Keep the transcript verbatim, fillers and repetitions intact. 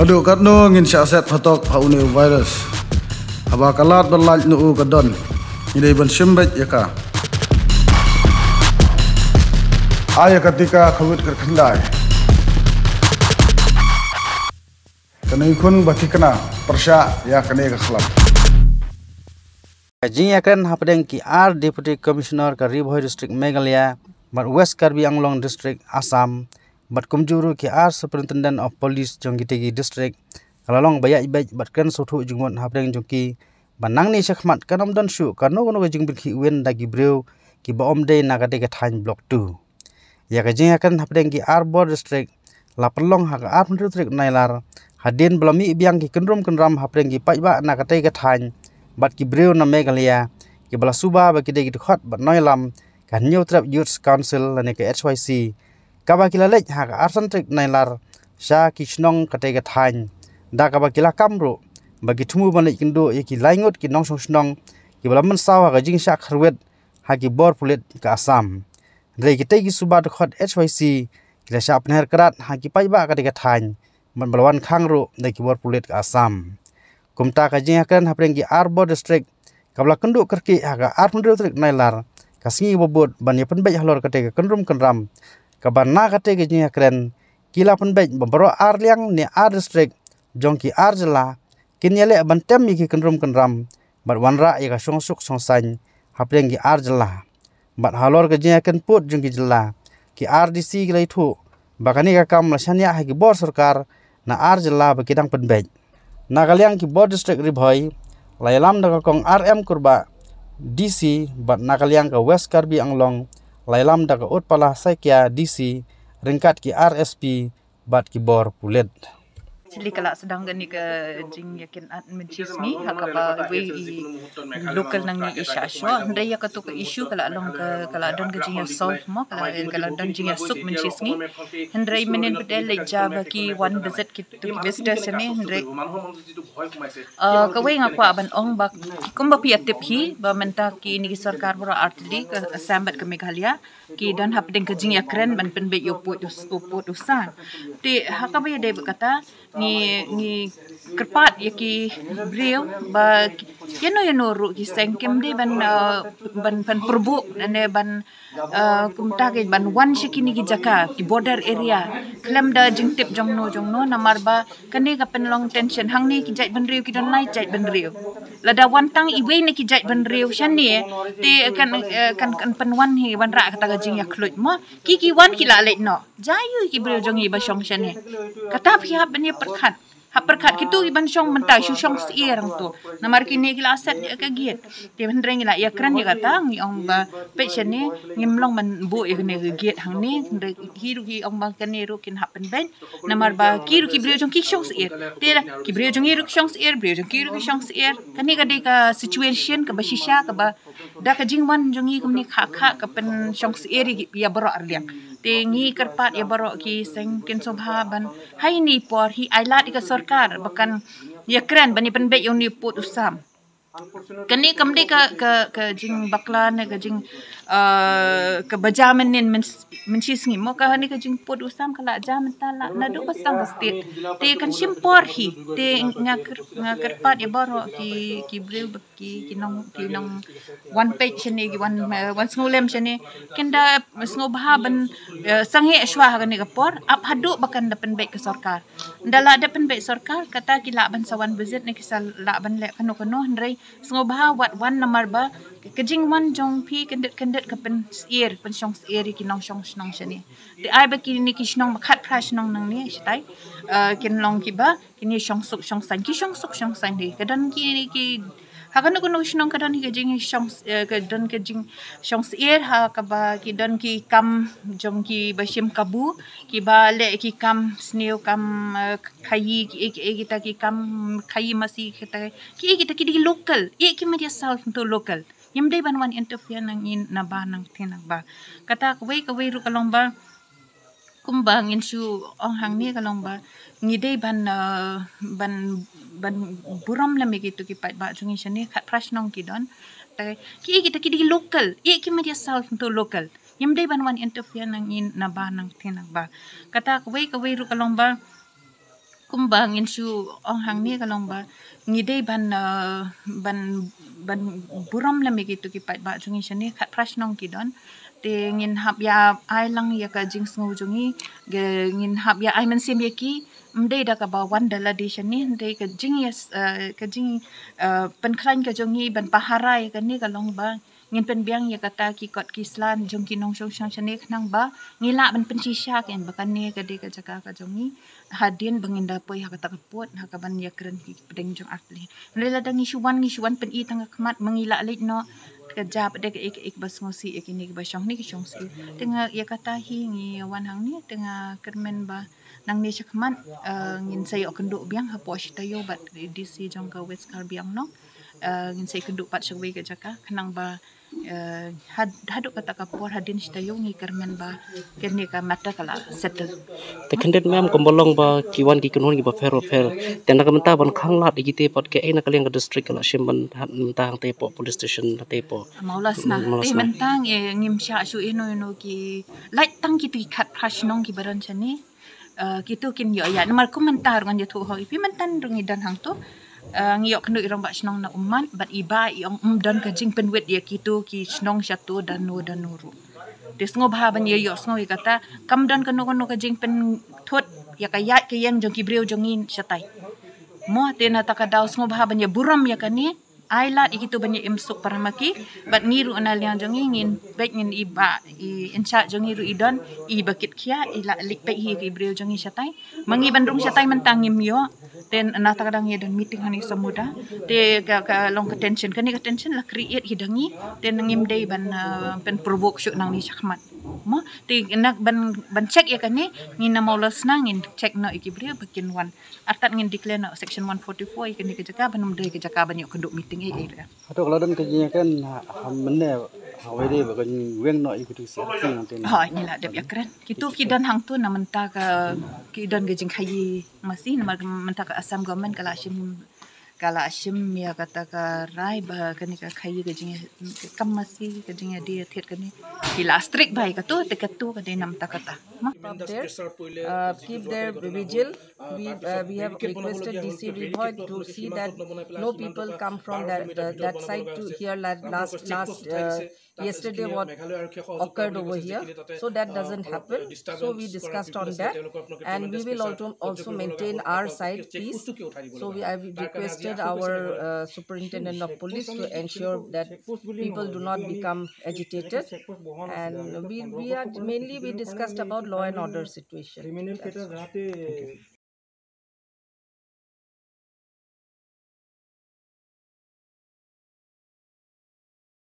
Haduh katno ngin shah set phatok ha une u virus? Haba ka lad ba lait na u ka don, ngi dei ban shim beit ïa ka. Ai ïa ka tika covid kyrkhyndai. Kane khun ba thikna pyrshah ïa kane ka khlam. Ka jingïakren hapdeng ki ar Deputy Commissioner ka Ri Bhoi District Meghalaya bad West Karbi Anglong District Assam bad kumjuh ruh ki ar Superintendent of Police jong kitei ki district ka la long ba ïaid beit bad kren sngewthuh jingmut hapdeng jong ki ba nangne shakhmat kan ym don shuh kano kano ka jingbyrngem da ki briew kiba ym dei na katei ka thaiñ Block two. Ïa ka jingïakren hapdeng ki ar bor district la pynlong ha ka arphew hynriew tarik Nailar hadien ba la mih biang ki kynrum kynram hapdeng ki paidbah na katei ka thaiñ bad ki briew na Meghalaya kiba la suba ba ki dei ki dkhot bad nongïalam ka Hynñiewtrep Youth Council lane ka H Y C, kaba ki la leit ha ka arphew san tarik Nailar sha ki shnong katei ka thaiñ, da kaba ki la kam ruh ba ki thmu ban leit kynduh ïa ki laingut ki nongshong shnong kiba la mynsaw ha ka jingshah khyrwit ha ki bor pulit ka Assam. Hynrei kitei ki suba dkhot H Y C ki la shah pynher krad ha ki paidbah katei ka thaiñ bad ba la wan khang ruh da ki bor pulit ka Assam. Kumta ka jingïakren hapdeng ki ar bor district kaba la kynduh kyrkieh ha ka arphew hynriew tarik Nailar ka sngi ba bud ban ïa pynbeit halor katei ka kynrum kynram, kaba na katei ka jingïakren ki la pynbeit ba baroh ar liang ne ar district jong ki ar jylla kin ïaleh ban tem ïa ki kynrum kynram bad wanrah ïa ka shongsuk shongsaiñ hapdeng ki ar jylla. Bad halor ka jingïakren pud jong ki jylla, ki ar D C ki la ïathuh ba kane ka kam la shaniah ha ki bor sorkar na ar jylla ba ki dang pynbeit. Na ka liang ki bor district Ri Bhoi la ïalam da ka kong R M Kurbah, D C, bad na ka liang ka West Karbi Anglong la ïalam da ka Utpala Saikia, D C, ryngkat ki R S P bad ki bor pulit. Actually ka la sdang kane ka jingïakynad mynshisngi ha kaba iwei i local nangne i shah shoh. Hynrei ïa kato ka issue ka la long ka, ka la don ka jingïasolve mo, ka la, ka la don jingïasuk mynshisngi. Hynrei mynnin pat de leit ja ba ki wan visit kito ki visitors shane, hynrei, uh, kawei nga kwah ban ong ba kumba phi ïa tip hi ba mynta kine ki sorkar baroh artylli, ka Assam bad ka Meghalaya, ki don hapdeng ka jingïakren ban pynbeit ïa u pud u s-, u pud u sam. Te ha kaba ïadei bad kata ngi, ngi kyrpad ïa ki briew ba ïano ïano ruh ki seng kim dei ban, uh, ban, ban pyrbuh ne ban, uh, kumta ki ban wan sha kine ki jaka ki border area khlem da jingtip jongno jongno, namar ba kane ka pynlong tension. Hangne ki jaitbynriew ki don lai jaitbynriew. Lada wan tang iwei na ki jaitbynriew shane te kan, eh, kan, kan pynwan hi wanrah kata ka jingïakhluit mo. Ki, ki wan ki la leit noh. Jia ïa ki briew jong ngi ba shong shane. Kata phi hap ban ïa pyrkhat. Hap pyrkhat kito ki ban shong mynta shu shong syiar hangto. Namar kine ki la set ïa ka gate. Te hynrei ngi la ïakren ïa kata ngi ong ba peit shane ngim long ban buh ïa kane ka gate hangne. Hynrei hi ruh ki ong ba kane ruh kin hap pynbeit. Namar ba ki ruh ki briew jong ki shong syiar. Te ki briew jong ngi ruh ki shong syiar, briew jong ki ruh ki shong syiar. Kane ka dei ka situation kaba shisha kaba da ka jingwan jong ngi kumne kha kha ka pynshong syiar ïa baroh arliang. Te ngi kyrpad ïa baroh ki seng kin sngewbha ban ha ine i por hi ai lad ïa ka sorkar ba kan ïakren ban ïa pynbeit ïa une u pud u sam. Kane kam dei ka, ka, ka jingbakla ne ka jing, uh, kaba jia mynnin myn-, mynshisngi mo, kane ka jingpud u sam ka la jia mynta la naduh ba sdang ka state. Te kan shim por hi. Te nga kyr-, nga kyrpad ïa baroh ki, ki briew ba ki, ki nong, ki nongwan peit shane, ki wan, eh, wan sngewlem shane. Kin da sngewbha ban, eh, sangeh shuwa ha kane ka por ap haduh ba kan da pynbeit ka sorkar. Nda lah dep pynbeit sorkar, kata ki lah ban sa wan visit ne ki sa lah ban leh kano kano, hynrei sngewbha wat wan namar ba ka jingwan jong phi kyndit kyndit ka pynsyiar, pynshong syiar ïa ki nongshong shnong shane. Te ai ba kine ki shnong ba khatphra shnong nangne shatai, eh, kin long kiba kine shong suk shong saiñ, ki shong suk shong saiñ dei. Ka don kine ki ha kano kano shnong ka don ka jingshong, eh, ka don ka jingshong syiar ha kaba ki don ki kam jong ki ba shim kabu, kiba leh ki kam sniew, kam, eh, khaïi, ki, ki, kita ki kam khaïi masi kita, ki, kita ki dei local, ïa ki media south to local. Ngim dei ban wan interfere nang in naba nang te naba. Kata kawei kawei ruh ka long ba kumba ngin shu ong hangne ka long ba ngi dei ban, eh, ban, ban burom lem ïa kito ki paidbah jong ngi shane, khatphra shnong ki don. Te ki, kita ki dei local, ïa ki media south to local. Ngim dei ban wan interfere nang in naba nang te naba. Kata kawei kawei ruh ka long ba Kumba ngin shu ong hangne ka long ba ngi dei ban, eh, ban, ban burom lem ïa kitu ki paidbah jong ngi shane, khatphra shnong ki don. Te ngin hap ïa ai lang ïa ka jingsngew jong ngi, ngin hap ïa ai mynsiem ïa ki. Ym dei da kaba wan da lade shane, dei ka jing ïa, eh, ka jing, eh, pynkhlaiñ ka jong ngi ban pahara ïa kane ka long ba ngin pynbiang ïa kata ki kot ki sla jong ki nongshong shnong shane khnang ba ngi lah ban pynshisha kein ba kane ka dei ka jaka ka jong ngi. Hadien ba ngin da poi ha kata ka pud ha kaban ïakren ki pdeng jong artylli. Hynrei lada ngi shu wan, ngi shu wan pyni tang ka khmat, ma ngi lah leit noh, ka jia pat de kaei kaei ba sngewsih ïa kine kiba shong ne ki shong sih. Te nga ïa kata hi ngi wan hangne, te nga kyrmen ba nangne shakhmat, eh, ngin sa ïoh kynduh biang hapoh shi taïew bad D C jong ka West Karbi Anglong. Eh, ngin sa ïoh kynduh pat sha kawei ka jaka khnang ba, eh, had-, haduh kata ka por hadien shi taïew ngi kyrmen ba kane ka matter ka la settle. Te khyndiat mem kumba long ba ki wan ki kynhun kiba pher ba pher. Te na ka bynta ban khanglad ïa kite pat, kaei na ka liang ka district ka la shim ban, ha, mynta hangte hapoh police station hangte hapoh Mawlasna. Mawlasna. Te mynta ngi, ngim shah shuh ïano ïano ki, lait tang kitu ki khatphra shnong kiba don shane. Eh, kitu kin ïoh ïa, namar kum mynta ruh ngan ïathuh ha i phi mynta ruh ngi don hangtu. Eh, ngi ïoh kynduh i rangbah shnong na Ummat bad i ba i ong ym don ka jingpynwit ïa kitu ki shnong shatu da no da no ruh. Te sngewbha ban ïa ïohsngew ïa kata, kam don kano kano ka jingpynthut ïa ka ïaid ka ïeng jong ki briew jong ngi shatai. Mo, te na kata ka daw sngewbha ban ïa burom ïa kane, ai lad ïa kitu ban ïa im suk para ma ki, bad ngi ruh na liang jong ngi ngin bad ngin i ba i in charge jong ngi ruh i don, i ba kit khia, i la leit peit hi ki briew jong ngi shatai. Ma ngi ban rung shatai mynta ngim ïoh. Te na kata ka daw ngi don meeting hangne Samuda. Te ka, ka long ka tension, kane ka tension la create hi da ngi. Te ngim dei ban, eh, pynprovoke shuh nangne shakhmat. Mo, te na ban, ban check ïa kane, ngi na Mawlasna ngin check noh ïa ki briew ba kin wan. Artat ngin declare noh section one forty-four ïa kane ka jaka ban ym dei ka jaka ban ïoh kynduh meeting ei ei ruh. Hato ka la don ka jingïakren ha, ha mynne ha wei de ba kan weng noh ïa kitu ki sir hangte? Hooid, ngi la dep ïakren. Kitu ki don hangtu na mynta ka, ki don ka jingkhaïi masi, namar mynta ka Assam government ka la shim, ka la shim ïa kata ka rai ba kane ka khaïi ka jing, kam masi ka jingïadie thied kane ki la strict bha ïa katu, te katu ka dei na mynta kata. Up there, uh, keep their vigil. We, uh, we have requested D C Ri Bhoi to see that no people come from that, uh, that side to here la-, last, last, uh, yesterday what occurred over here. So that doesn't happen. So we discussed on that, and we will also, also maintain our side peace. So we, I requested our, uh, superintendent of police to ensure that people do not become agitated. And we, we are mainly, we discussed about law and order situation.